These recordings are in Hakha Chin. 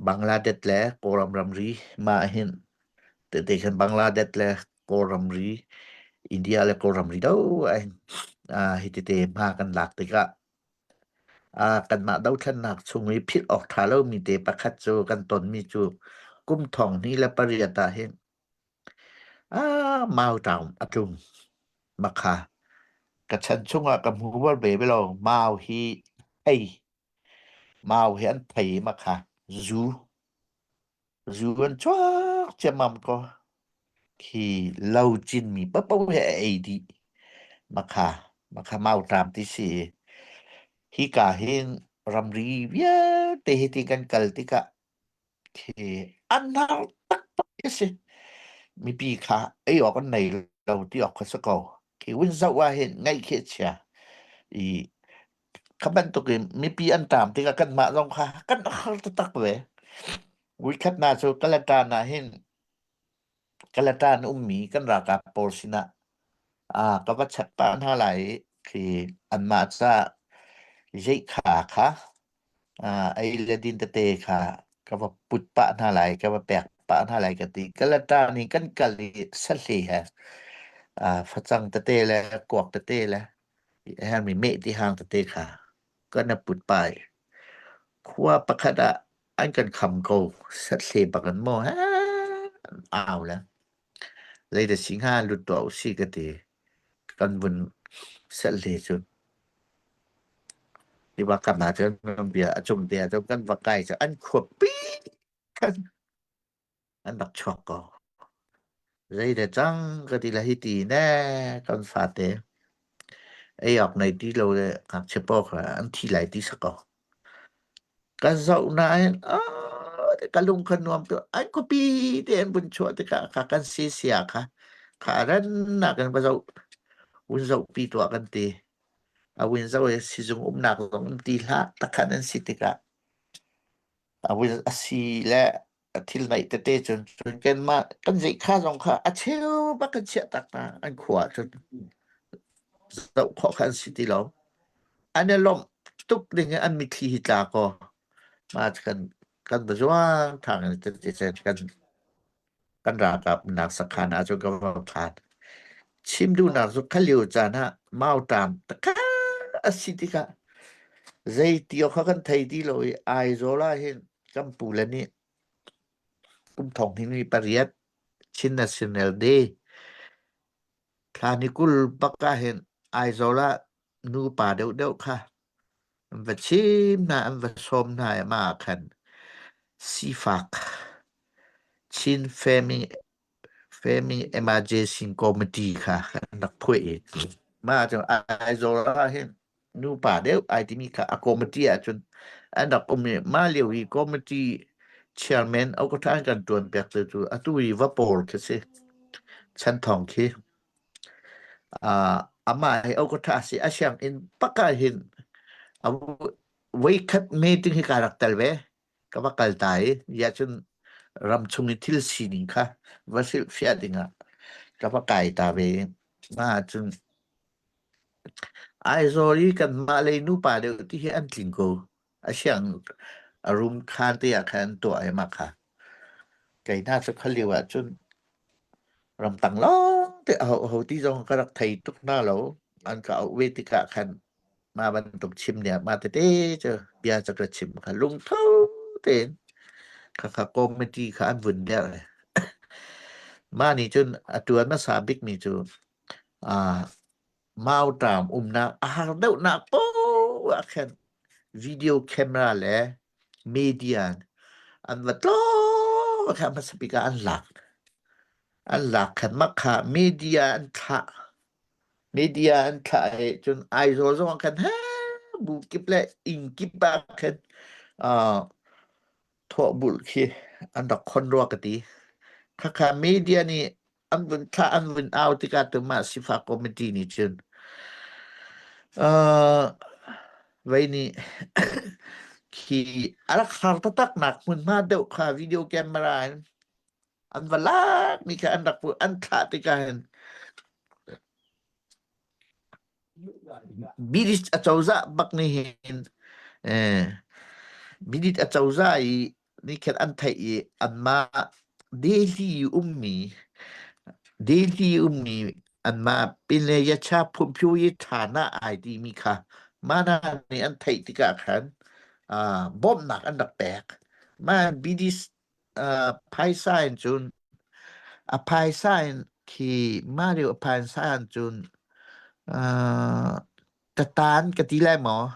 Bangladesh le Kawlram ramri mah hin tete khan Bangladesh le Kawl ramri, India le Kawl ramri do ah hi tete hma kan lak tikah kanmah dothlennak chung i philh awk ṭha lomi te pakhat cu kan tonmi cu kum thong hnih le pariat ah hin mauṭaum a tlung. Makha ka chan chungah ka hmu bal ve lo. Mau hi thei, mau hi an thei makha zu Zu an chuak ciammam ko. Khi lo cinmi paohpaoh hi a ei dih. Makha, makha mauṭam ti si. Hika hin ramri vialte hi ti kan kal tikah khi an har taktak khi si. Mipi kha ei awk an nei lo ti awk kha si ko. Khi vun zoh ah hin ngaih khi a chia. I Kha bantukin mipi an ṭam tikah kanmah zong kha kan har taktak ve. Voikhat hna cu Kalatan ah hin Kalatan ummi kan ralkap pawl sinah ah ka va check pah hna lai i khi anmah ca zeikha kha ah ei le din tete kha ka va put pah hna lai, ka va pek pah hna lai ka ti. Kalatan in kan kal i sahle he ah facang tete le kuak tete le a herhmi meh ti hang tete kha kan i put pai. Khua pakhat ah an kan kham ko. Sathle bak in maw an au le. Zeidah si hnga lut tuah usih ka ti. Kan vun sathle cu. Tiva kam ah cun bia a cung te ah cun kan va kai cu an khuapi khan an rak chuak ko. Zeidah cang ka ti le hiti ne kan fate ei awk nei ti lo le ngakchia pawl kha an thi lai ti si ko. Ka zoh nain ka lung kha nuam tuk. An khuapi te an vun chuah tikah kha kan sisia kha kha rannak in va zoh vun zohpi tuah kan ti. A vun zoh i sizung umnak zong um ti hlah takhan an si tikah a vun a si le a thil naih tete cun cun kanmah kan zeih kha zong kha a cheu bak kan chiah tak hna an khua cun zoh khawh kha an si ti lo an i lawmh tuk ding in an mitthli hi tla kaw ma kan kan va zuang thang in kan kan ralkap nak sakhan ah cun ka va phan chim duhnak cu kha lio caan ah mauṭam takak a si tikah zei ti awk kha kan thei ti lo i Aizawl ah hin kan pu le nih kum thong hnih ni pariat Chin National Day thla ni 20 bak ah hin Aizawl ah nupa deuhdeuh kha an va chim hna an va sawm hna i mah ah khan sifak Chin Family Family Emergency Committee kha an rak phuah i mah cu Aizawl ah hin nupa deuh ai timi kha a committee ahcun an rak um i mah lio i committee chairman okatha an kan tuan piak cu cu atu i va pawl khi si chan thong khi amah hi okatha si a sianginn pakah hin a voikhat meeting hi ka rak tel ve ka va kal ta i ya cun ram chung i thil sining kha va hrilhfiah dingah ka va kai ta ve ma cun Aizawl i kanmah lei nupa deuh ti hi an tling ko. A siang a room khaan te ah khan an tuah i mah kha. Kei hna cu kha lio ahcun ramtang lawng te aho aho ti zong ka rak thei tuk hna lo. An ka auh ve tikah khan mah bantuk chim nih mah tete cu bia cu ka chim kha lungtho tein khakha committee kha an vun derh. Mah nih cun a tuan hmasa bikmi cu Mauṭam umnak a har deuhnak poah ah khan video camera le media an va tlawng kha hmasa bik ah an lak. An lak khan mah kha media an thlah. Media an thlah i cun Aizawl zong ah khan bu kip le inn kip ah khan uh, thawhbulh khi an rak khon rua ka ti. Khakha media nih an vun thlah an vun au tikah tumah sifak committee nih cun uh, vei nih khi a rak har taktak nak hmunhma deuh kha video camera in an va lak mi kha an rak an thlah tikah hin British acozah bak nih hin eh, British acozah i. Nih khin an theih i anmah Delhi ummi Delhi ummi anmah Pinleyacha Phumphyu Thana ai timi kha mana nih an theih tikah khan uh, bawmhnak an rak pek. Mah BD uh, phaisa in cun a phaisa in khi Mario phaisa in cun uh, tatan ka ti lai maw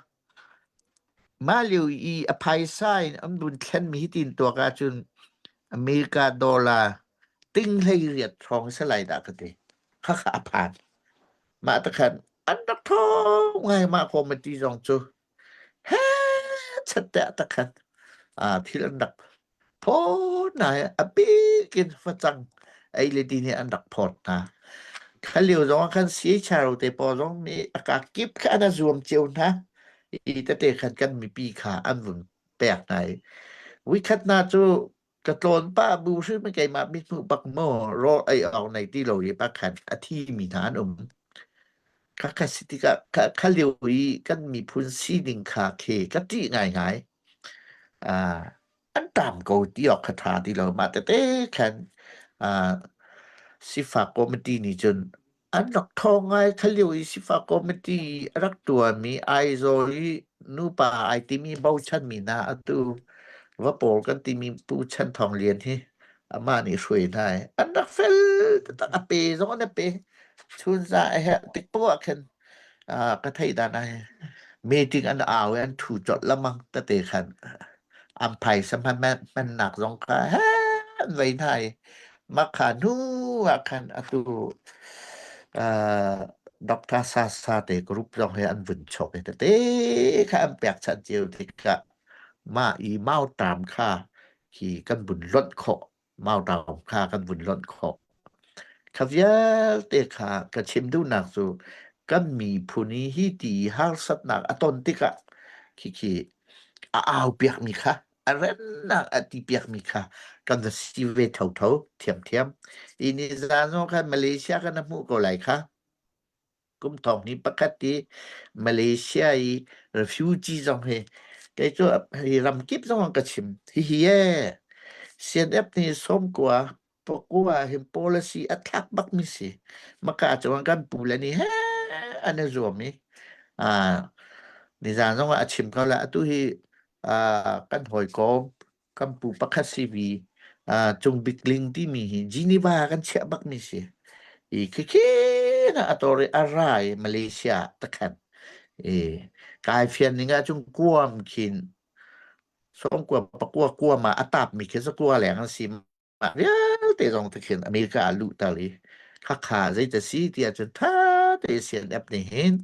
Mah lio i a phaisa in an vun thlenmi hitin tuak ahcun America dollar ting 18 hrawng si lai dah ka ti. Khakha a phan. Mah te khan an rak ṭhawng ngai mah committee zong cu. He chat te ah takhan thil an rak phawt hna i a bik in facang ei le ti nih an rak phawt hna. Kha lio zong ah khan CHRO te pawl zong nih a ka kip kha an zuam cio hna. I tete khan kan mipi kha an vun pek hna i wikhat hna cu ka tlawn pah bu hrim keimah mithmuh bak maw rawl ei awk nei ti lo i pakhat a thi mi hna an um. Khakha si tikah kha lio i kan miphun sining kha khi ka ṭih ngaingai. Ah, an ṭam ko ti awk kha ṭha ti lo. Mah tete khan ah, sifak committee nih cun an rak ṭhawng ngai. Kha lio i sifak committee a rak ṭuanmi Aizawl i nupa ai timi bochanmi hna atu va pawl kan timi Pu Chan Thawng Lian hi amah nih hruai hna i an rak fel taktak. A pe zong an a pe. Chunza a herh tik poah ah khin ka theih dan ah meeting an au i an thu colh lamang tete khan an phaisa hman hmannak zong kha an vei hna i makha hnu ah khan atu Dr. Sasa te group zong he an vun chok i tete kha an pekchanh cio tikah mah i mauṭam kha khi kan vun lonh khawh mauṭam kha kan vun lonh khawh. Kha vialte kha ka chim duhnak cu kan miphun i hi ti harsatnak a ton tikah khikhi a au piakmi kha a rennak a ti piakmi kha kan va si ve thotho thiamthiam. I nizan zong khan Malaysia kan hmuh ko lai kha. Kum thong hi pakhat i Malaysia i refugee zong hi kei cu hi ramkip zong an ka chim. Hihi e CNF nih sawmkua pakua hin policy a thlak bak mi si. Maka cun kan pu le nih he an i zuam i ah nizan zong ah a chim ko la atu hi ah kan hawikom kan pu pakhat CV Cung Bik Ling timi hi Geneva kan chiah bakmi si. I khikhi na a tor i a ra i Malaysia takhan. I kai fian ning ah cun kuam khin sawmkua pakua kuam ah a tap mi khi zakua leng an si mah vialte zong te khin America ah luh tal i khakha zeita si ti ahcun tha te CNF nih hin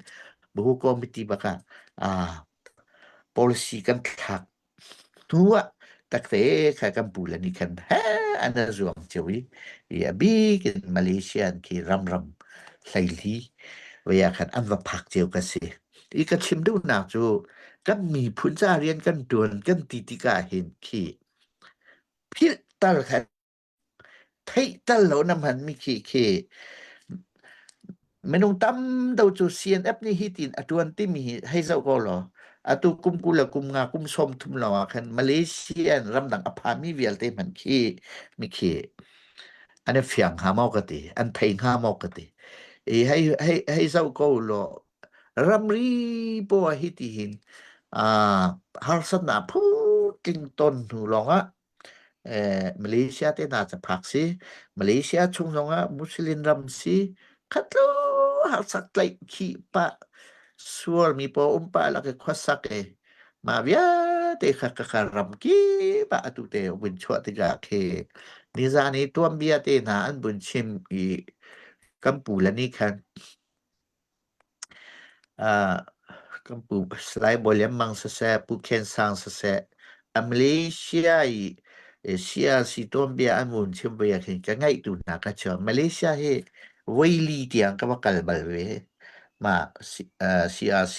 bu committee bak ah policy kan thlak hnu ah takte kha kan pu le nih khan he an zuang cio i i a bik in Malaysia an khi ramram hleili vei ah khan an va phak cio ka si. I ka chim duhnak cu kan miphun ca rian kan tuan kan ti tikah hin khi philh tal kha Theih tal lo na hmanmi khi khi minung tam deuh cu CNF nih hi tin a ṭuan timi hi hei zoh ko law atu kum 20 le kum nga kum 30 lawng ah khan Malaysia in ramdang a phami vialte hmanh khi mi khi an i fiang hnga maw ka ti an thei hnga maw ka ti i hei hei hei zoh ko law ramri poah hi ti hin harsatnak phu tling ton hnu lawng ah Malaysia te hna ca phak si. Malaysia chung zongah Muslim ram si. Khatlo harsak tlaih khih pah sualmi paw um pah lak i khuasak i mah vialte kha ka ka ram kip ah atu te vun chuah tikah khi nizan i tuanbia te hna an vun chim i kan pu le nih khan Kan pu Salai Bawi Lian Mang siseh, Pu Khen Sang siseh, a Malaysia i CRC tuanbia an vun chim ve ah khin ka ngaih tu hna ka chim. Malaysia hi voili tiang ka va kal bal ve. Mah CRC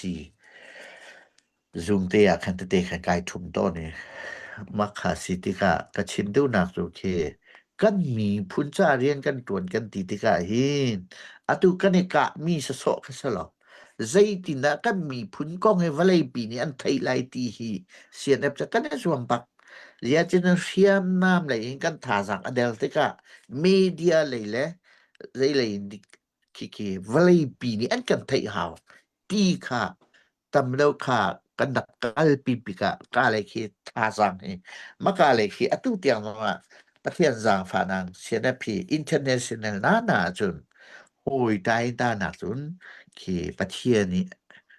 Zungte ah khan tete khan kai ṭhum tawn i mah kha si tikah ka chim duhnak cu khi kan miphun ca rian kan ṭuan kan ti tikah hin atu kan i kahmi sawsawh kha si lo. Zeitindah kan miphun kong hi vawleipi nih an theih lai ti hi CNF cu kan i zuam bak. Ziacin hriamnam lei in kan thazaang a der tikah media lei le zei lei in khi vawleipi nih an kan theih hau ti kha tam deuh kha kan rak kalpi tikah ka lei khi thazaang hi maka lei khi atu tiang zongah Pathian zaangfahnak CNF hi international na na ahcun hawi tai ta nak cun khi Pathian nih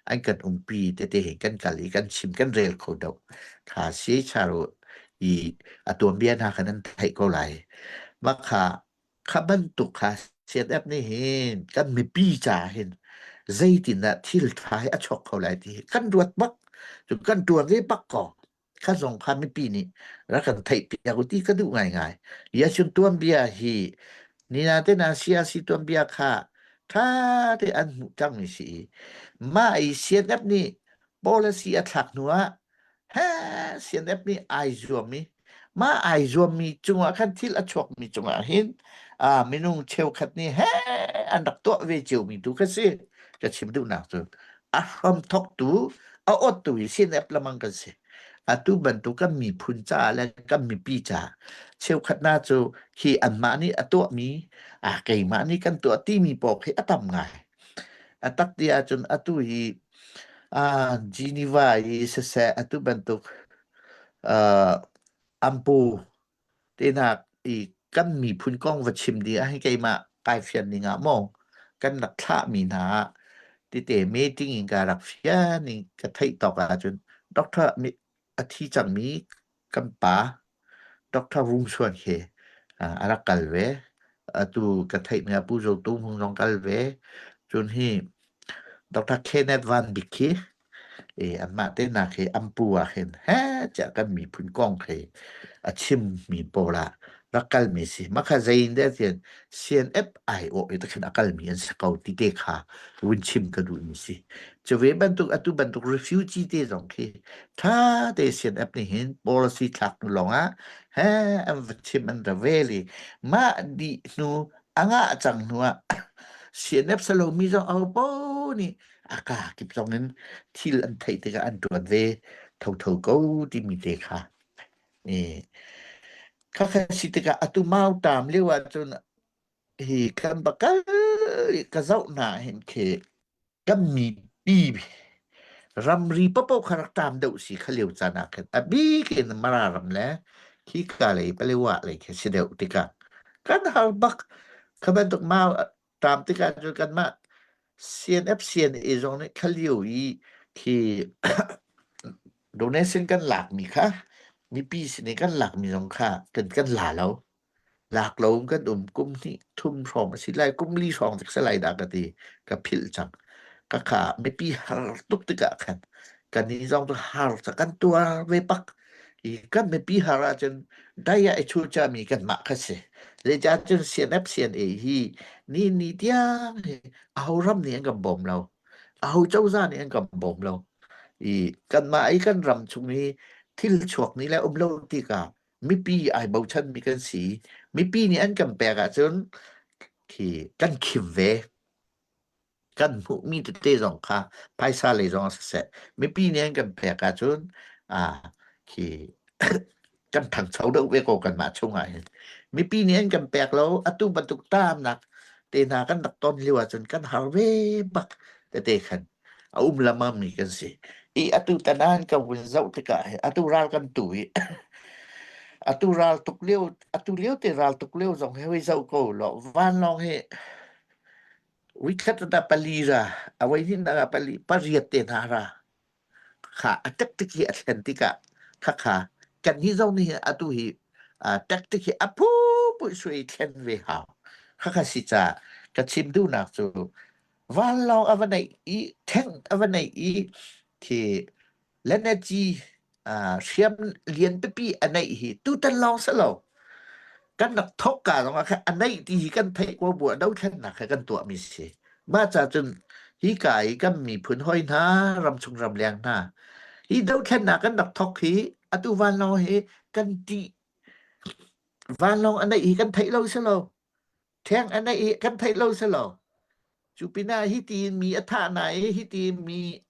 an kan umpi tete hin kan kal i kan chim kan rel kho deuh kha si charu i a tuanbia hna khan an theih ko lai makha Kha bantuk kha CNF nih hin kan mipi ca hin zeitindah thil ṭha hi a chuak kho lai ti hi kan ruat bak. Cu kan ṭuan ve bak ko. Kha zong kha mipi nih rak kan theihpiak u ti ka duh ngaingai. Yasun tuanbia hi nina te na CRC tuanbia kha ṭha te an hmuh cangmi si i mah i CNF nih policy a thlak hnu ah he CNF nih ai zuam i mah ai zuammi cungah khan thil a chuakmi cungah hin minung cheukhat nih he an rak tuah ve ciomi tu kha si ka chim duhnak cu a hram thawktu a awttu hi CNF lamang kan si. Atu bantuk kan miphun caah le kan mipi caah cheukhat na cu khi anmah nih a tuahmi a keimah nih kan tuah timi pawl khi a tam ngai. A tak ti ahcun atu hi Geneva i siseh atu bantuk ampu tenak i kan miphun kong va chim ding ah hin keimah kai fian ning ah maw kan rak thlahmi hna ah tete meeting in ka rak fian in ka theih tawk ahcun doctor a thi cangmi kan pa Doctor Vung Suan khi a rak kal ve. Atu ka theihmi ah Pu Zo Tum Hung zong kal ve. Cun hi Doctor Kenneth Van Bik khi i anmah te hna khi an pu ah hin he tiah kan miphun kong khi a chimmi pawl ah rak kalmi si. Mah kha zei in dah tian CNF aiawh i takhin a kalmi an si ko ti te kha vun chim ka duhmi si. Cu ve bantuk atu bantuk refugee te zong khi ṭha te CNF nih hin policy thlak hnu lawngah he an va chim an ra vel i mah dih hnu a ngah cang hnu ah CNF salomi zong aho nih a ka kip zong in thil an theih tikah an ṭuan ve thotho ko timi te kha i khakha si tikah atu mauṭam lio ahcun hi kan va kal i ka zoh hna hin khi kan mipi ramri paoh kha rak ṭam deuh si kha lio caan ah khan a bik in Mara ram le khika lei Palewa lei khi si deuh tikah kan har bak kha bantuk mau ṭam tikah cun kanmah CNF CNA zong nih kha lio i khi donation kan lakmi kha mipi sin i kan lakmi zong kha kan kan la lo. Lak lo in kan um kum hnih thum hrawng a si lai kum li hrawng dik si lai dah ka ti ka philh cang. Ka kha mipi har tuk tikah khan kan ni zong cu har ca kan tuar ve bak. I kan mipi har ahcun dai ah i chu cami kanmah kha si. Zeicah cun CNF CNA hi ni ni tiang hi aho ram nih an kan bawm lo. Aho cozah nih an kan bawm lo. I kanmah i kan ram chung i thil chuak ni le um lo tikah mipi ai bochanmi kan si. Mipi nih an kan pek ahcun khi kan khim ve. Kan hmuhmi tete zong kha phaisa lei zong ah siseh mipi nih an kan pek ahcun ah khi kan ṭhangcho deuh ve ko kanmah chungah hin. Mipi nih an kan pek lo atu bantuk taamnak te hna kan rak ton lio ahcun kan har ve bak tete khan a um lamami kan si. I atu tanan ka vun zoh tikah hin atu ral kan tu i atu ral tuk lio atu lio te ral tuk lio zong hi hei zoh ko law vanlawng hi Wikhat ah pali ra, a voihnihnak ah pali, pariat te hna ra. Kha a tactic hi a thlen tikah khakha kannih zong nih hin atu hi tactic hi a phupui sui thlen ve hau. Khakha si caah ka chim duhnak cu vanlawng a va neih i tank a va neih i khi Lenaci hriam lian pipi a neih hi tutan lawng si lo. Kan rak thawk ka zong ah khan a neih ti hi kan theih ko bu ah dothlennak he kan tuahmi si. Mah ca cun hi ka i kan miphun hoi hna ramchung ramleng hna hi dothlennak kan rak thawk hi atu vanlawng hi kan tih vanlawng a neih hi kan theih lo si lo. Theng a neih hi kan theih lo si lo. Cu pinah hi tiin mi a thah hna i hi tiin mi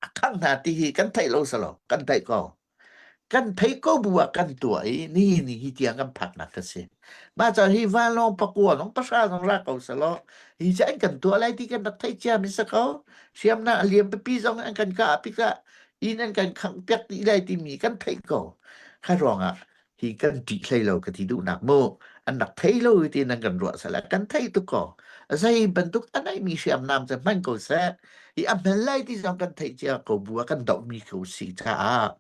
a khangh hna ti hi kan theih lo si lo kan theih ko. Kan theih ko bu ah kan tuah i nihin ni hi tiang kan phaknak ka si. Mah ca hi vanlawng pakua zong pahra zong ra ko selaw hi cu an kan tuah lai ti kan rak theih cia mi si ko. Hriamnam a liam pipi zong an kan kah pikah inn an kan khangh piak dih lai timi kan theih ko. Kha ruangah hi kan ṭih hlei lo ka ti duhnak mu. An rak thei lo ti nan kan ruah sala kan thei tuk ko. Zei bantuk a neihmi hriamnam cu hman ko seh. Hi a hman lai ti zong kan theih cia ko bu ah kan dohmi ko si caah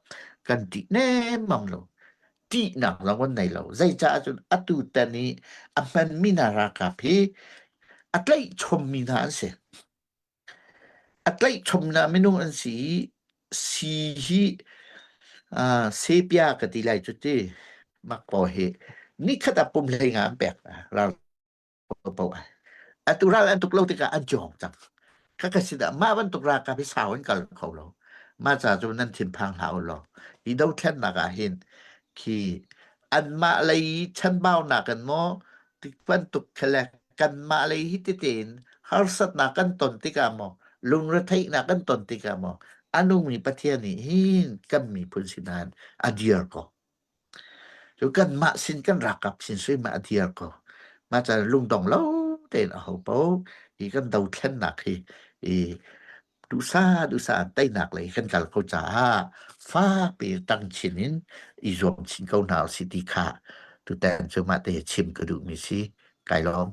kan ṭih nemmam lo. Ṭihnak zong kan nei lo. Zeicah cun atu tan i a hmanmi hna ralkap hi a tlaih chommi hna an si. A tlaihchomnak minung an si i sii hi sepia ka ti lai cu ti mak paw hi nikhat ah pum hlei nga an pek hna ral paoh ah. Atu ral an tuk lo tikah an cawng cang. Kha ka sin ah mah bantuk ralkap hi sau an kal kho lo. Mah ca cu nan thinphang hlah u law. Hi dothlennak ah hin khi anmah lei chanbaunak in maw tik bantuk khi le kanmah lei hi tete in harsatnak kan ton tikah maw lungretheihnak kan ton tikah maw a nungmi Pathian nih hin kan miphun sin a dir ko. Cu kanmah sin kan ralkap sin sui ma a dir ko. Mah ca lungdong lo tein a ho paoh hi kan dothlennak hi i duhsah duhsah teinak lei kan kal ko caah fakpi tang chin in i zuam chin ko hna usih ti kha tutan cu mah te chim ka duhmi si. Kai lawm.